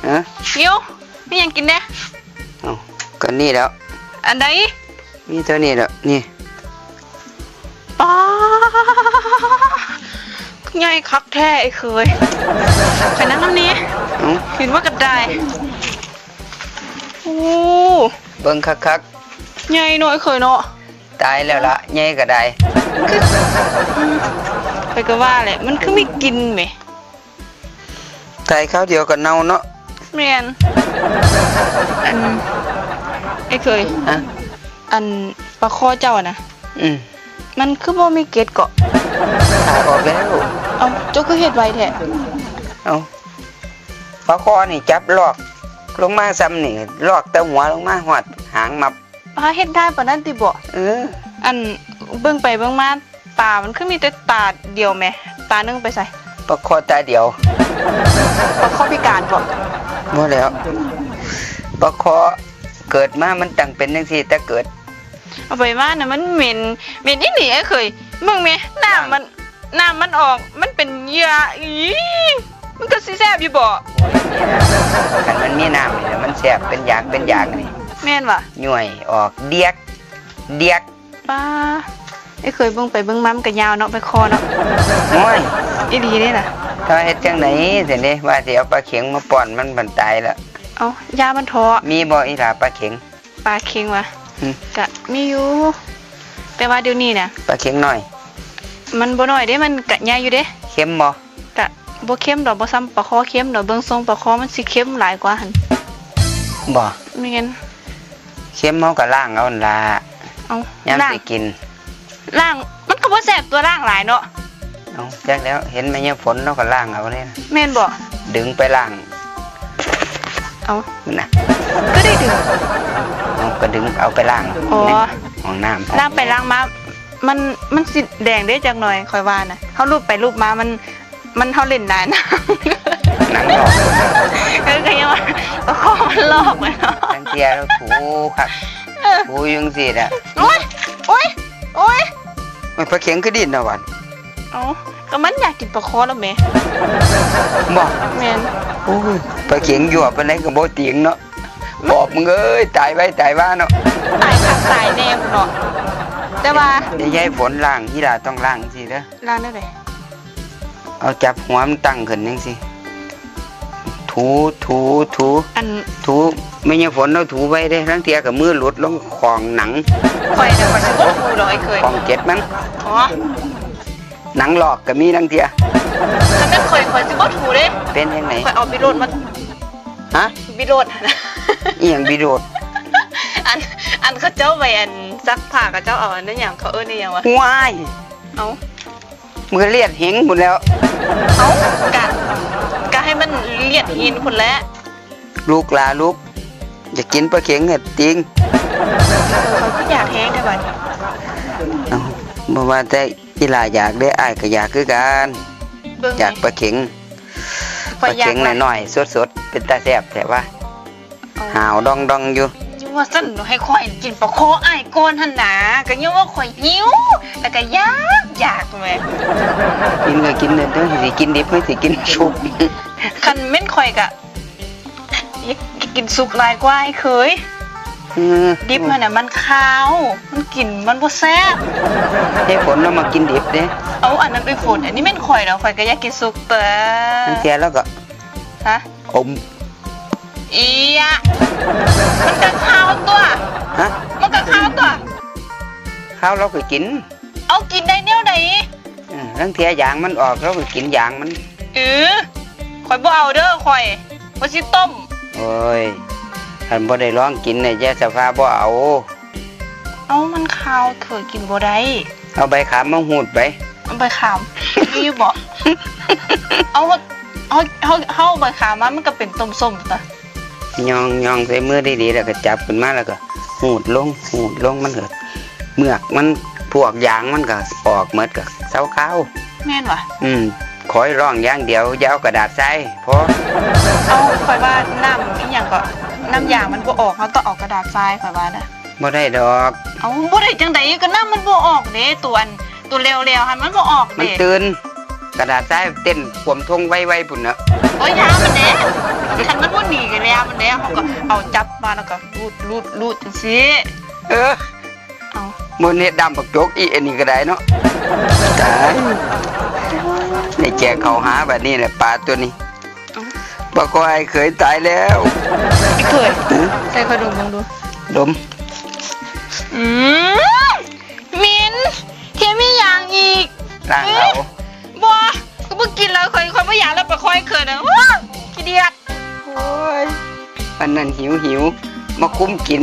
ຮະ? ຫິວ ມີຫຍັງກິນແດ່? ເອົ້າ ກໍນີ້ແຫຼ້ວ. ອັນໃດ? ມີເທົ່ານີ້ແຫຼະ ນີ້. ປ້າ ໃຫຍ່ຄັກແທ້ໄອ້ເຂີຍ. ໄປນັ່ງນຳແດ່. ເອົ້າ ເຫັນວ່າກະໄດ້. ໂອ້ ເບິ່ງຄັກໆ. ໃຫຍ່ເນາະໄອ້ເຂີຍເນາະ. ຕາຍແລ້ວລະ ໃຫຍ່ກະໄດ້. ຂ້ອຍກະວ່າແຫຼະ ມັນຄືມີກິ່ນແໝ. ຕາຍຄາວດຽວກໍເນົ່າເນາະ. ແມ່ນ. ອັນ ໄອ້ເຂີຍ ຮະ? ອັນປາຄໍເຈົ້ານະ. ອືມ. ມັນຄືບໍ່ມີເກັດເກາະ? ຂາດອອກແລ້ວ. ເອົ້າ ເຈົ້າຄືເຮັດໄວແທ້? ເອົ້າ ປາຄໍນີ້ຈັບລອກລົງມາຊ່ຳນີ້ ລອກແຕ່ຫົວລົງມາຮອດຫາງມັບ. ປ້າ ເຮັດໄດ້ປານນັ້ນຕິເບາະ? ເອີ. ອັນ ເບິ່ງໄປເບິ່ງມາ ຕາມັນຄືມີແຕ່ຕາດຽວແໝ. ຕາໜຶ່ງໄປໃສ? ປາຄໍຕາດຽວ. ປາຄໍພິການເບາະ? ບໍ່ແລ້ວ ປາຄໍເກີດມາມັນຕັ້ງເປັນຈັ່ງຊີ້ແຕ່ເກີດ. ເອົາໄປວ່ານະ ມັນເໝັນ ເໝັນອີ່ຫຼີໄອ້ເຂີຍ. ເບິ່ງແມ ນ້ຳມັນ ນ້ຳມັນອອກ ມັນເປັນເຫຍື່ອ. ອີ ມັນກະຊິແຊບຢູ່ເບາະ? ໂອ້ຍ ຄັນມັນມີນ້ຳນີ້ລະ ມັນແຊບ ເປັນຢາກ ເປັນຢາກນີ້. ແມ່ນຫວາ? ຍ່ວຍອອກ ດຽກ ດຽກ. ປ້າ ໄອ້ເຂີຍ ເບິ່ງໄປເບິ່ງມາມັນກະຍາວເນາະ ປາຄໍເນາະ. ໂອ້ຍ ອີ່ຫຼີເດ້ນະ. ຖ້າເຮັດຈັ່ງໃດຊັ້ນເດ ວ່າຊິເອົາປາເຂັງມາປ້ອນມັນ ມັນຕາຍລະ. ເອົ້າ ຢ່າມັນເທາະ. ມີບໍ່ອີ່ຫຼ້າປາເຂັງ? ປາເຂັງຫວາ? ອືມ. ກະມີຢູ່ ແຕ່ວ່າດຽວນີ້ນະ ປາເຂັງນ້ອຍ ມັນບໍ່ນ້ອຍເດ້ ມັນກະໃຫຍ່ຢູ່ເດ້. ເຄັມບໍ່? ກະບໍ່ເຄັມດອກ ບໍ່ຊ່ຳປາຄໍເຄັມດອກ. ເບິ່ງຊົງປາຄໍມັນຊິເຄັມຫຼາຍກວ່າຫັ້ນ. ບໍ່? ແມ່ນ. ເຄັມເຮົາກະລ້າງເອົາຫັ້ນລະ. ເອົ້າ ຍາມຊິກິນ ລ້າງ ມັນກະບໍ່ແຊບຕົວະ ລ້າງຫຼາຍເນາະ. ເອົ້າ ຈັກແລ້ວ ເຫັນແມ່ຍາຝົນລາວກະລ້າງເອົາເດ້. ແມ່ນບໍ່? ດຶງໄປລ້າງ. ເອົ້າ ຫັ້ນນະ ຄືໄດ້ດຶງ? ເອົ້າ ກະດຶງເອົາໄປລ້າງ. ອໍ ໃນຫ້ອງນ້ຳ ລ້າງໄປລ້າງມາ ມັນ ມັນຊິແດງເດ້ຈັກໜ່ອຍ ຂ້ອຍວ່ານະ. ເຮົາລູບໄປລູບມາ ມັນ ມັນ ເຮົາຫຼິ້ນນານ ໜັງລອກ. ເອີ ກະຍັງວ່າ ປາຄໍມັນລອກແມ່ນເນາະ. ລາງເທື່ອລາວຖູຄັກ ເອີ ຖູຢູ່ຈັ່ງຊີ້ລະ. ໂອ້ຍ ໂອ້ຍ ໂອ້ຍ ໂອ້ຍ ປາເຂັງຄືດີ້ນນະຫວາ? ເອົ້າ ກະມັນຢາກກິນປາຄໍລະແມ. ບໍ່? ແມ່ນ. ໂອ້ຍ ປາເຂັງຍົວປານໃດກະບໍ່ຕີງເນາະ. ປອບ ມຶງເອີຍ ຕາຍໄວຕາຍວາເນາະ. ຕາຍຄັກຕາຍແນ່ພຸ້ນເນາະ. ແຕ່ວ່າ ແຕ່ຢາຍຝົນລ້າງ ອີ່ຫຼ້າຕ້ອງລ້າງຈັ່ງຊີ້ເດີ. ລ້າງແນວໃດ? ເອົາຈັບຫົວມັນຕັ້ງຂຶ້ນຈັ່ງຊີ້ ຖູ ຖູ ຖູ ອັນ ຖູ. ແມ່ຍາຝົນລາວຖູໄວເດ້ ລາງເທື່ອກະມືຫຼຸດລົງຂອງໜັງ. ຂ້ອຍນະ ຂ້ອຍຊິບໍ່ຖູດອກໄອ້ເຂີຍ ຂອງເຈັບມັນ. ອໍ ໜັງລອກກະມີລາງເທື່ອ. ຄັນແມ່ນຂ້ອຍ ຂ້ອຍຊິບໍ່ຖູເດ້. ເປັນຈັ່ງໃດ? ຂ້ອຍເອົາບິໂລດມາ. ຮະ? ບິໂລດຫັ້ນນະ. ອີ່ຫຍັງບິໂລດ? ອັນ ອັນເຂົາເຈົ້າໄປ ອັນ ຊັກຜ້າ ເຂົາເຈົ້າເອົາ ອັນນັ້ນຫຍັງ ເຂົາເອີ້ນອີ່ຫຍັງຫວາ? ວ້າຍ ເອົ້າ ມັນກະລຽດເຫັງພຸ້ນແລ້ວ. ເອົ້າ ກະ ກະໃຫ້ມັນລຽດເຫັນພຸ້ນແຫຼະ. ລູກຫຼ້າລູກ ຢາກກິນປາເຂັງເຫັດຕິງ. ເອີ ຂ້ອຍຄືຢາກແຮງແທ້ບາດນີ້. ເອົ້າ ບໍ່ວ່າແຕ່ອີ່ຫຼ້າຢາກເດ້ ອ້າຍກະຢາກຄືກັນ. ເບິ່ງ ຢາກປາເຂັງ. ປາເຂັງນ້ອຍໆ ສົດໆ ເປັນຕາແຊບແທ້ຫວາ? ເອົ້າ ຫາວດອງໆຢູ່. ຈັ່ງວ່າຊັ້ນ ໃຫ້ຂ້ອຍກິນປາຄໍອ້າຍກ່ອນຫັ້ນນາ. ກະຍ້ອນວ່າຂ້ອຍຫິວ ລະກະຢາກ ຢາກແໝ. ກິນກະກິນເດີ ຊິກິນດິບ ຊິກິນສຸກ. ຄັນແມ່ນຂ້ອຍກະ ຢາກກິນສຸກຫຼາຍກວ່າໄອ້ເຂີຍ. ອືມ ດິບຫັ້ນນະມັນຄາວ ມັນກິນມັນບໍ່ແຊບ. ເອີຍ ຝົນລາວມັກກິນດິບເດ້. ເອົ້າ ອັນນັ້ນເອີຍຝົນ ອັນນີ້ແມ່ນຂ້ອຍເນາະ ຂ້ອຍກະຢາກກິນສຸກເຕີ. ບາງເທື່ອລາວກະ ຮະ? ອົມ. ອີຍະ ມັນກະຄາວຕົວະ. ຮະ? ມັນກະຄາວຕົວະ. ຄາວລາວກະກິນ. ເອົາ ກິນໄດ້ແນວໃດ? ເອີ ລາງເທື່ອຢາງມັນອອກ ລາວກະກິນຢາງມັນ. ເອີ ຂ້ອຍບໍ່ເອົາເດີ ຂ້ອຍ ຂ້ອຍຊິຕົ້ມ. ໂອ້ຍ ຄັນບໍ່ໄດ້ລອງກິນນະ ຢ່າສະພາບໍ່ເອົາ. ເອົາ ມັນຄາວ ເຂີຍກິນບໍ່ໄດ້. ເອົາໃບຂາມມາຫູດໄປ. ເອົາໃບຂາມ ມີຢູ່ບໍ່? ເອົາ ເຮົາ ເຮົາ ເຮົາ ເຮົາເອົາໃບຂາມມາ ມັນກະເປັນຕົ້ມສົ້ມຕະ. ຍ່ອງ ຍ່ອງໃສ່ມືດີໆ ລະກະຈັບຂຶ້ນມາ ລະກະຫູດລົງ ຫູດລົງ ມັນກະ ເໝືອກມັນ ພວກຢາງມັນກະອອກໝົດ ກະເຊົາຄາວ. ແມ່ນຫວາ? ອືມ ຂໍຮ້ອງຢ່າງດຽວ ຢ່າເອົາກະດາດຊາຍ ພໍ. ເອົາ ຂ້ອຍວ່ານ້ຳອີ່ຫຍັງເກາະ ນ້ຳຢາງມັນບໍ່ອອກ ເຮົາຕ້ອງເອົາກະດາດຊາຍ ຂ້ອຍວ່ານະ. ບໍ່ໄດ້ດອກ. ເອົາ ບໍ່ໄດ້ຈັ່ງໃດ ກະນ້ຳມັນບໍ່ອອກເດ້ ໂຕອັນ ໂຕແຫຼວໆຫັ້ນມັນບໍ່ອອກເດ້. ມັນຕື່ນ ກະດາດຊາຍເຕັ້ນຄວາມທົ່ງໄວໆພຸ້ນນະ. ໂອ້ຍ ຢາມັນແດ່ ຄັນມັນບໍ່ໜີ ແລ້ວເຮົາກໍເອົາຈັບມາ ແລ້ວກໍຮູດໆໆ ຈັ່ງຊີ້. ເອີ ເອົ້າ ບໍ່ເຮັດດຳບັກຈົກອີກ ອັນນີ້ກໍໄດ້ເນາະ. ຕາຍ ໄດ້ແຈກເຂົ້າຫາບາດນີ້ແຫຼະ ປາຕົວນີ້. ເອົ້າ ບໍ່ຄ່ອຍເຄີຍຕາຍແລ້ວ. ເຄີຍ ໃສ່ຂ້ອຍດົມເບິ່ງດູ. ດົມ. ອືມ ເໝັນ ເທມີຫຍັງອີກ? ລ້າງເອົາ. ບໍ່ ກໍບໍ່ກິນແລ້ວ ຂ້ອຍ ຂ້ອຍບໍ່ຢາກແລ້ວ ປາຄອຍເຂີນນະ. ໂອ້ຍ ຂີ້ດຽດ. ໂອ້ຍ ອັນນັ້ນຫິວໆ ມາຄຸມກິນ.